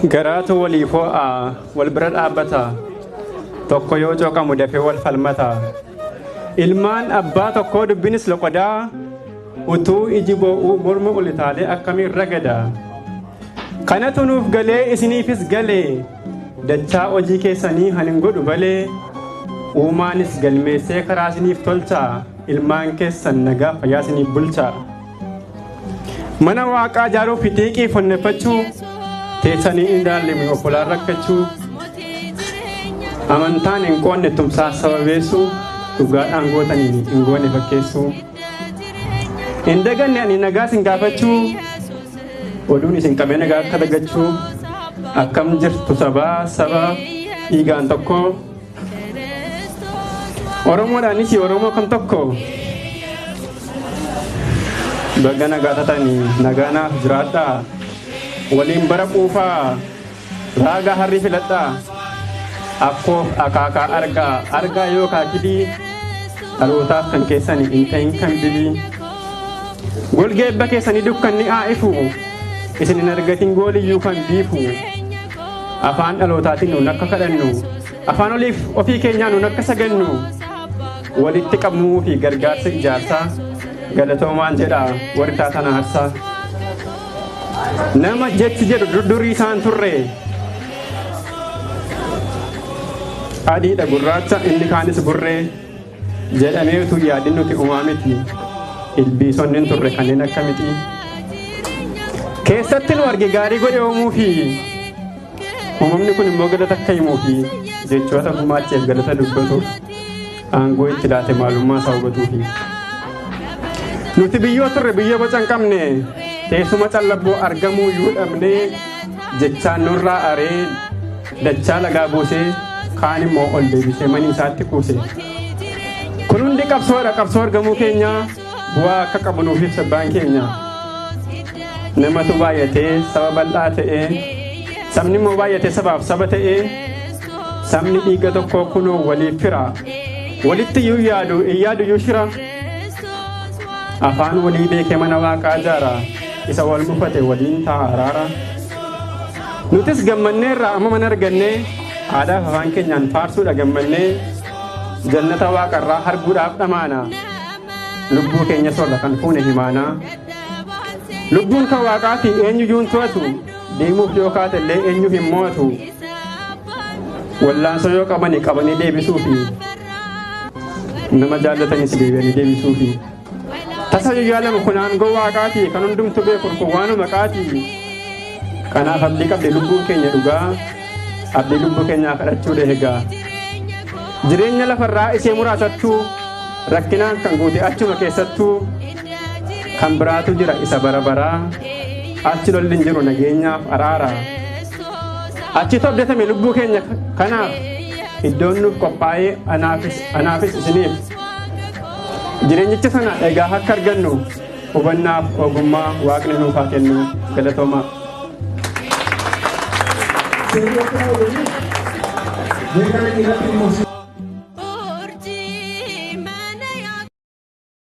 Garaatu waliif ho'a, wal bira dhaabbata. Tokko yoo cooqamu dafee wal falmata. Ilmaan abbaa tokkoo dubbinis loqodaa, utuu iji boo'uu morma ol itaalee akkamiin ragada. Kanatu nuuf galee isiniifis galee, dachaa hojii keessanii han hin godhu balee, uumaanis galmeessee karaa isiniif tolcha, ilmaan keessan nagaa fayyaa isiniif bulcha. Mana waaqaa ijaaruuf xiiqii fonneffachuu, teessanii hin ilaalleemu obbolaan rakkachuu, amantaan hin qoonne tumsaa sababeessuu, dhugaadhaan gootaniin hin goone fakkeessuu. Hin daganne ani nagaa isin gaafachuu, oduun isin qabee nagaa akka dagachuu, akkam jirtu sabaa saba dhiigaan tokko. Oromoodhaanis Oromoo kam tokko. Baga nagaa taatanii nagaa naaf jiraadhaa. Waliin bara quufaa raagaa harri filadhaa. Akkoof akaakaa argaa argaa yookaa kidii dhalootaaf kan keessanii hin ta'in kan bilii. Golga eebba keessanii dukkanni haa ifu isin hin argatin gooliyyuu kan biifu. Afaan dhalootaatiin nuun akka kadhannu afaan oliif ofii keenyaa nuun akka sagannu walitti qabamuu fi gargaarsa ijaarsaa galatoomaan jedha warri taatan aarsaa. Nama jechi jedhu durdurii isaan turre adiidha gurraacha inni kaanis burree jedhamee utuu yaadin nuti uumaa miti ilbiisonni hin turre kanneen akka mixii. Keessatti nu arge gaarii godhe uumuu fi uumamni kun immoo galata akka himuu fi jechoota gumaacheef galata dubbatuuf aangoo itti laate maalummaa isaa hubatuufi. Nuti biyyoo turre biyyoo boca hin qabne teessuma callabboo argamuu iyyuu dhabnee jechaan nurraa aree dachaa lagaa buusee kaan immoo ol deebisee manii isaatti kuuse. Kun hundi qabsoodha qabsoo argamuu keenya bu'aa akka qabu nuuf ibsa abbaan keenya. Namatu baay'atee saba bal'aa ta'ee sabni immoo baay'atee sabaaf saba ta'ee sabni dhiiga tokkoo kunoo waliif fira. Walitti iyyuu yaadu hin yaadu iyyuu shira. Afaan walii beekee mana waaqaa ijaara. Isa wal mufate waliin ta'a araara. Nutis gammanneerra amma mana argannee aadaaf afaan keenyaan faarsuudha gammannee jannata waaqarraa arguudhaaf dhamaana. Lubbuu keenya soorra kan fuune himaanaa. Lubbuun kan waaqaati eenyuyyuu hin to'atu deemuuf yoo kaate illee eenyu hin mo'atu. Wallaansoo yoo qabani qabanii deebisuufi nama jaallatanis deebi'anii deebisuufi. Tasa yoo yaalamu kun aangoo waaqaati kan hundumtu beeku kun waanuma maqaati. Kanaaf abdii qabde lubbuun keenya dhugaa abdii lubbuu keenyaa kadhachuudha egaa. Jireenya lafarraa ishee muraasattuu rakkinaan kan guute achuma keessattuu kan biraatu jira isa bara baraa achi lolli hin jiru nageenyaaf araara. Achitu abdatame lubbuu keenya kanaaf iddoon nuuf qophaa'ee anaafis isiniif. Jireenyicha sana egaa akka argannu hubannaaf ogummaa waaqni nuuf haa kennu galatoomaa. Seerri akka raawwatu beekan irratti immoo.